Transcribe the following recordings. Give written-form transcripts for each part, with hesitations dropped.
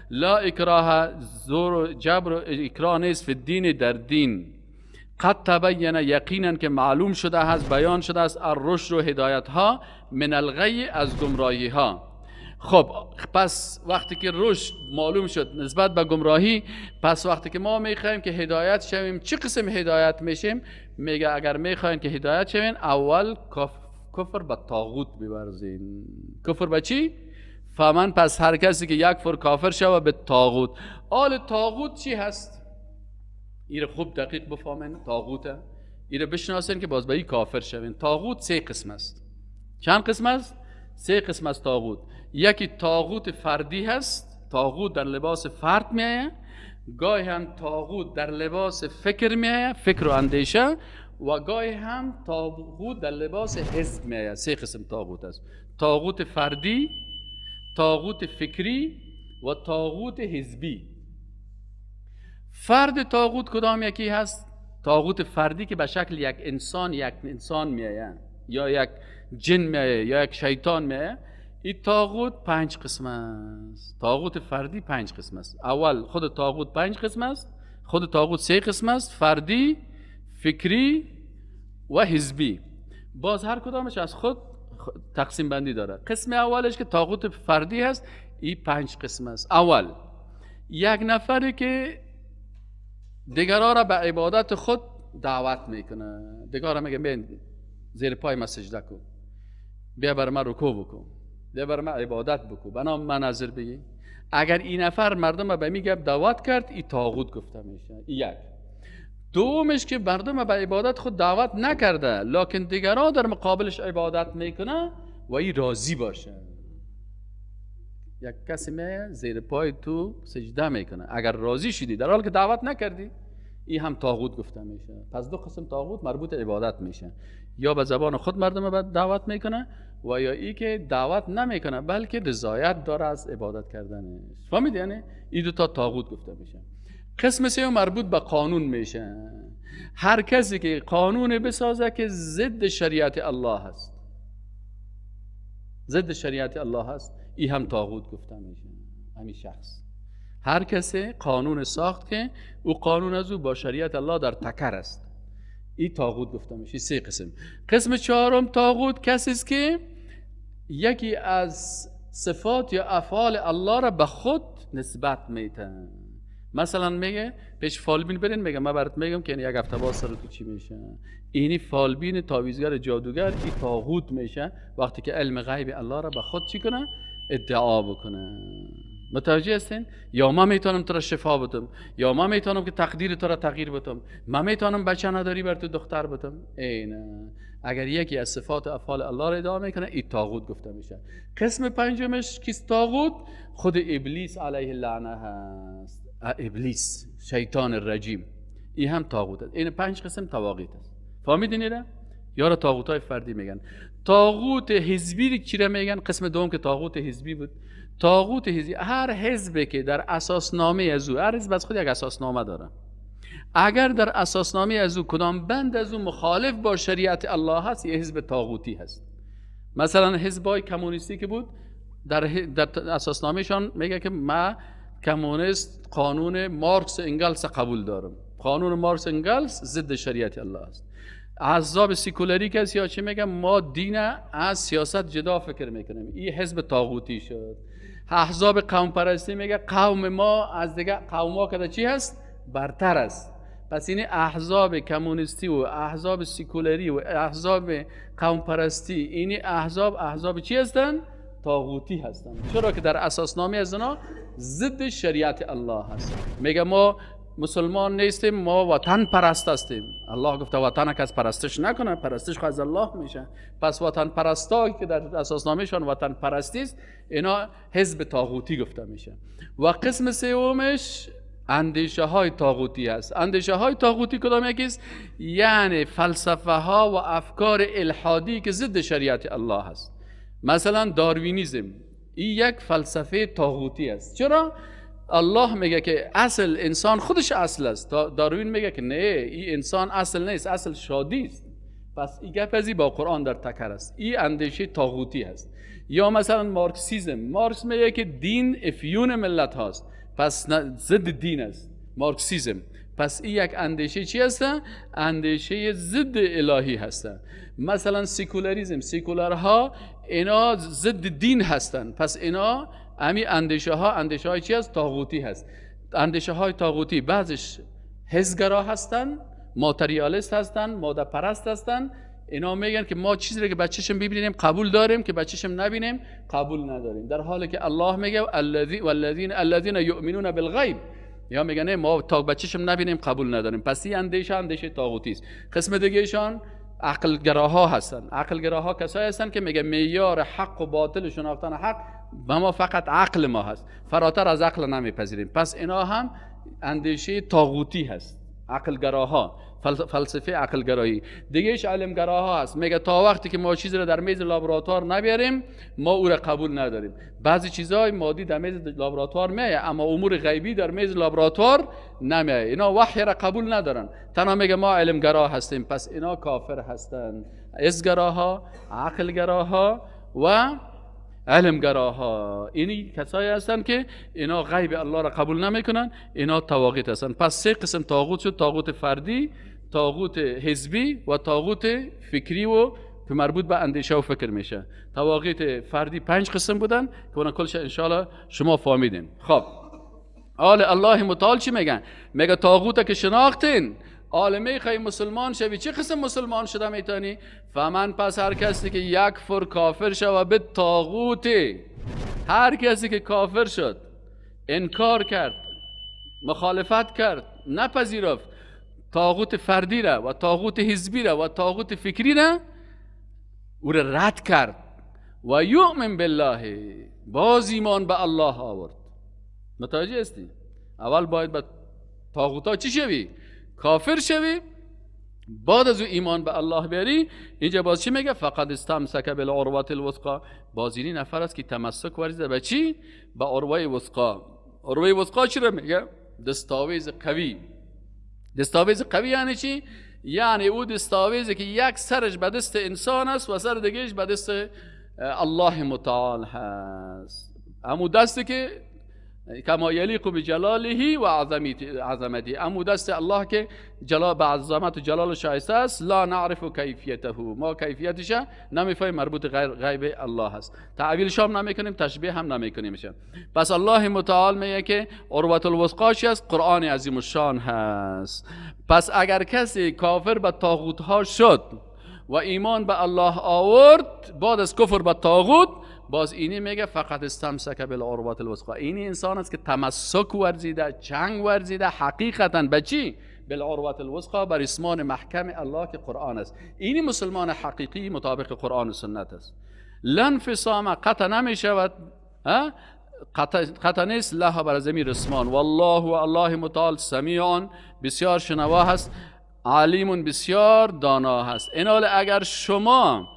لا اکراه، زور و جبر و اکراه نیست، فی الدین، در دین. قد تبین، یقینا که معلوم شده است، بیان شده است، الرشد و هدایت ها، من الغی، از گمراهی ها. خب پس وقتی که رشد معلوم شد نسبت به گمراهی، پس وقتی که ما میخوایم که هدایت شویم، چه قسم هدایت میشیم؟ میگه اگر میخوایم که هدایت شویم، اول کفر به طاغوت بورزین. کفر به چی؟ فمن، پس هر کسی که یکفر، کافر شوه، به طاغوت. آل طاغوت چی هست؟ ایره خوب دقیق بفهمین، طاغوته ایره بشناسین که باز به این کافر شوین. طاغوت سه قسم است. چند قسم است؟ سه قسم است طاغوت. یکی طاغوت فردی هست، طاغوت در لباس فرد میایه. گاهی هم طاغوت در لباس فکر میایه، فکر و اندیشه، و گاهی هم طاغوت در لباس حزب میایه. سه قسم طاغوت است: طاغوت فردی، طاغوت فکری و طاغوت حزبی. فرد طاغوت کدام یکی هست؟ طاغوت فردی که به شکل یک انسان میایه یا یک جن میایه یا یک شیطان میایه، این طاغوت پنج قسم است. طاغوت فردی پنج قسم است. اول خود طاغوت پنج قسم است، خود طاغوت سه قسم است: فردی، فکری و حزبی. باز هر کدامش از خود تقسیم بندی داره. قسم اولش که طاغوت فردی هست، این پنج قسم است. اول، یک نفری که دیگرها را به عبادت خود دعوت میکنه، دیگرها را میگه بین زیر پای ما سجده کن، بیا بر من رکوع بکن، بیا بر من عبادت بکن، به نام من نذر بگی. اگر این نفر مردم به می دعوت کرد، این طاغوت گفته میشه. این یک. دومش که مردم به عبادت خود دعوت نکرده، لکن دیگران در مقابلش عبادت میکنه و این راضی باشه. یک کسی می زیر پای تو سجده میکنه، اگر راضی شدی در حال که دعوت نکردی، این هم طاغوت گفته میشه. پس دو قسم طاغوت مربوط عبادت میشه: یا به زبان خود مردم به دعوت میکنه و یا ای که دعوت نمیکنه، بلکه رضایت داره از عبادت کردنش. فهمیدی؟ یعنی این دو تا طاغوت گفته میشه. قسم سوم مربوط به قانون میشه. هر کسی که قانون بسازه که ضد شریعت الله هست، ضد شریعت الله هست، این هم طاغوت گفته میشه. همین شخص، هر کسی قانون ساخت که او قانون از او با شریعت الله در تکر است، این طاغوت گفته میشه. سه قسم. قسم چهارم طاغوت کسی است که یکی از صفات یا افعال الله را به خود نسبت میته. مثلا میگه پیش فالبین برین، میگه من برات میگم که یک هفته باز سر تو چی میشه. اینی فالبین، تعویذگر، جادوگر، این طاغوت میشه وقتی که علم غیب الله را به خود چی کنه؟ ادعا بکنه. متوجه هستین؟ یا ما میتونم تو را شفا بدم، یا ما میتونم که تقدیر تو را تغییر بدم، ما میتونم بچه نداری بر تو دختر بدم. اینه، اگر یکی از صفات افعال الله را ادعا میکنه، این طاغوت گفته میشه. قسم پنجمش کیست طاغوت؟ خود ابلیس علیه اللعنه هست. ابلیس، شیطان رجیم، این هم طاغوت است. این پنج قسم طواغیت است. فهمیدین ایره؟ یا را طاغوت های فردی میگن. طاغوت حزبی چی را میگن؟ قسم دوم که طاغوت حزبی بود. طاغوت حزبی هر حزبی که در اساسنامه از او، هر حزب از خود یک اساسنامه داره، اگر در اساسنامه از او کدام بند از او مخالف با شریعت الله هست، یه حزب طاغوتی هست. مثلا حزب های کمونیستی که بود، در اساسنامهشان میگه که ما کمونیست قانون مارکس انگلس قبول دارم. قانون مارکس انگلس ضد شریعت الله است. احزاب سیکولری کسی یا چه میگم ما دین از سیاست جدا فکر میکنیم، این حزب طاغوتی شد. احزاب قوم پرستی میگه قوم ما از دیگه قوم ها که چی هست؟ برتر است. پس این احزاب کمونیستی و احزاب سیکولری و احزاب قوم پرستی، این احزاب احزاب چی هستند؟ طاغوتی هستند. چرا که در اساسنامه از اونا ضد شریعت الله هست. میگه ما مسلمان نیستیم، ما وطن پرست هستیم. الله گفته وطن کس پرستش نکنه، پرستش خو از الله میشه. پس وطن پرستا که در اساسنامهشان وطن پرستی است، اینا حزب طاغوتی گفته میشه. و قسم سومش اندیشه های طاغوتی است. اندیشه های طاغوتی کدام یکی است؟ یعنی فلسفه ها و افکار الحادی که ضد شریعت الله است. مثلا داروینیزم، این یک فلسفه طاغوتی است. چرا؟ الله میگه که اصل انسان خودش اصل است. داروین میگه که نه، این انسان اصل نیست، اصل شادی است. پس این گپ ازی با قرآن در تکر است. این اندیشه طاغوتی است. یا مثلا مارکسیسم، مارکس میگه که دین افیون ملت هاست، پس ضد دین است مارکسیسم. پس این یک اندیشه چی هست؟ اندیشه ضد الهی هست. مثلا سیکولاریسم، سیکولارها اینا ضد دین هستند، پس اینا امی اندیشه ها اندیشه های چی هست؟ طاغوتی هست. اندیشه های طاغوتی بعضش حزگرا هستند، ماتریالیست هستند، ماده پرست هستند. اینا میگن که ما چیزی رو که بچه‌شم ببینیم قبول داریم، که بچه‌شم نبینیم قبول نداریم، در حالی که الله میگه الذی والذین الذین یؤمنون بالغیب، یا میگن ما تا بچه‌شم نبینیم قبول نداریم. پس این اندیشه اندیشه طاغوتی است. قسم دیگه ایشان عقلگراها هستن. عقلگراها کسایی هستن که میگه معیار حق و باطل شناختن حق و ما فقط عقل ما هست، فراتر از عقل نمیپذیریم. پس اینا هم اندیشه طاغوتی هست، عقلگراها، فلسفه عقلگرایی. دیگهش علمگراها هست، میگه تا وقتی که ما چیزی رو در میز لابراتوار نبیاریم ما او را قبول نداریم. بعضی چیزهای مادی در میز لابراتوار میایه، اما امور غیبی در میز لابراتوار نمیایه. اینا وحی را قبول ندارن، تنها میگه ما علمگرا هستیم. پس اینا کافر هستند. ازگراها، عقلگراها و علمگراها، اینی کسایی هستند که اینا غیب الله را قبول نمیکنن، اینا طواغیت هستند. پس سه قسم طاغوت شد: طاغوت فردی، طاغوت حزبی و طاغوت فکری و که مربوط به اندیشه و فکر میشه. طواغیت فردی 5 قسم بودن که اونا کلش انشالله شما فهمیدین. خب آل الله متعال چی میگن؟ میگه طاغوت که شناختین، آل میخوای مسلمان شوی، چه قسم مسلمان شده میتونی؟ فمن، پس هر کسی که یکفر کافر شوه به طاغوت، هر کسی که کافر شد، انکار کرد، مخالفت کرد، نپذیرفت طاغوت فردی را و طاغوت حزبی را و طاغوت فکری را، او را رد کرد و یؤمن بالله، باز ایمان به الله آورد. متوجه هستی؟ اول باید به طاغوتا چی شوی؟ کافر شوی، بعد از او ایمان به الله بیاری. اینجا باز چی میگه؟ فقد استمسک بالعروة الوثقا. باز اینی نفر است که تمسک ورزیده به چی؟ به عروه وثقا. عروه وثقا چی رو میگه؟ دستاویز قوی. دستاویز قوی یعنی چی؟ یعنی او دستاویزی که یک سرش به دست انسان است و سر دیگهش به دست الله متعال هست. همون دستی که کما یلیق بجلاله و عظمته، امو دست الله که جلال به عظمت و جلال شایسته است. لا نعرف کیفیته، ما کیفیتش نمیفهمیم، مربوط غیب الله است. تعویلش هم نمیکنیم، تشبیه هم نمیکنیم. پس الله متعال میگه که عروة الوثقا چی است؟ قرآن عظیم الشان هست. پس اگر کسی کافر به طاغوت ها شد و ایمان به الله آورد بعد از کفر به طاغوت، باز اینی میگه فقد استمسک بالعروة الوثقا. اینی انسان است که تمسک ورزیده، چنگ ورزیده حقیقتا به چی؟ بالعروة الوثقا، بر اسمان محکم الله که قرآن است. اینی مسلمان حقیقی مطابق قرآن و سنت است. لا انفصام، قطع نمی شود، قطع نیست لها بر زمین رسمان. والله و الله متعال سمیع بسیار شنوا هست، علیم بسیار دانا هست. اینال اگر شما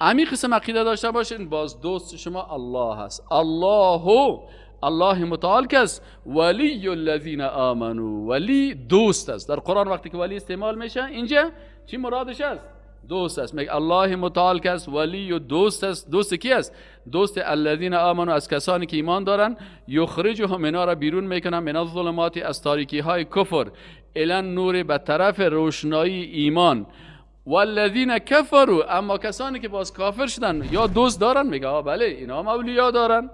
امی قسم عقیده داشته باشین، باز دوست شما الله هست. الله الله متعال کس ولی الذین آمنوا، ولی دوست است. در قرآن وقتی که ولی استعمال میشه اینجا چی مرادش است؟ دوست است. میگه الله متعال کس ولی و دوست است. دوست کی است؟ دوست الذین آمنوا، از کسانی که ایمان دارن. یخرجهم، اینا را بیرون میکنن، من الظلمات، از تاریکی های کفر، الی النور، به طرف روشنایی ایمان. والذین کفروا، اما کسانی که باز کافر شدن یا دوست دارن، میگه آه بله اینا هم اولیا دارن.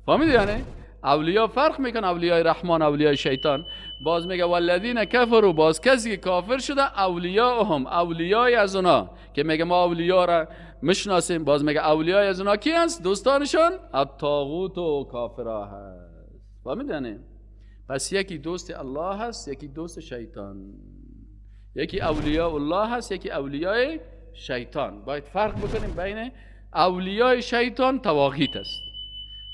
فهمیدی؟ یعنی اولیا فرق میکنه، اولیای رحمان، اولیای شیطان. باز میگه والذین کفروا، باز کسی که کافر شده، اولیاءهم، اولیای از اونا که میگه ما اولیا را میشناسیم، باز میگه اولیای از اونا کی هست؟ دوستانشون الطاغوت و کافرها هست. فهمیدی؟ یعنی پس یکی دوست الله هست، یکی دوست شیطان، یکی اولیاء الله هست، یکی اولیای شیطان. باید فرق بکنیم بین اولیای شیطان طواغیت است،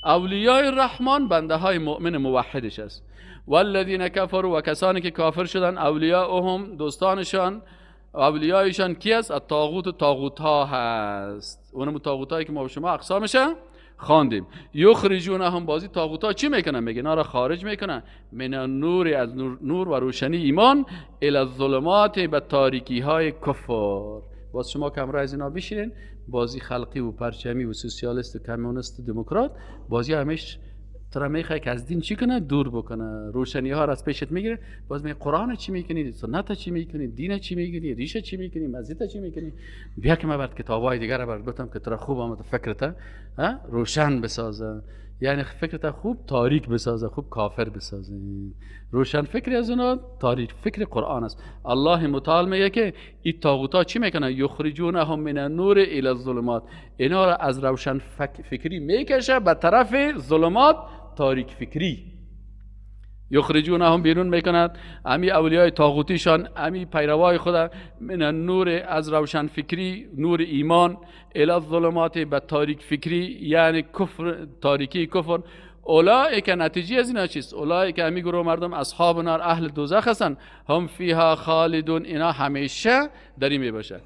اولیای رحمان بنده های مؤمن موحدش است. والذین کفروا، و کسانی که کافر شدن، اولیاءهم، دوستانشان، اولیایشان کی است؟ الطاغوت و طاغوت ها هست. اونم طاغوت هایی که ما شما اقسامش خواندیم. یخرجونهم، بازی طاغوت ها چی میکنن؟ میگه اینا را خارج میکنن، من النور، از نور و روشنی ایمان، الی الظلمات، به تاریکی های کفر. باز شما که همراه از اینا بشینین، بازی خلقی و پرچمی و سوسیالیست و کمونیست و دموکرات، بازی همیش ترا میخوای که از دین چی کنه؟ دور بکنه. روشنی ها را از پیشت میگیره. باز می قرآن چی میکنی؟ سنت چی میکنی؟ دین چی میگیری؟ ریشه چی میکنی؟ مسجد چی میکنی؟ بیا که من برات کتابای دیگر را برات گفتم که ترا خوب آمد فکرت روشن بسازه، یعنی فکرت خوب تاریک بسازه، خوب کافر بسازه. روشن فکر از اونا تاریک فکر قرآن است. الله متعال میگه که این طاغوتا چی میکنن؟ یخرجونهم من النور الی الظلمات. اینا را از روشن فکری میکشه به طرف ظلمات، تاریک فکری. یخرجونهم بیرون میکند امی اولیای طاغوتیشان، امی پیروای خدا، من النور از روشن فکری، نور ایمان، الی الظلمات به تاریک فکری، یعنی کفر، تاریکی کفر. اولئک نتیجه از اینا چیست؟ اولئک امی گروه مردم اصحاب نار، اهل دوزخ هستن. هم فیها خالدون، اینا همیشه در این میباشه.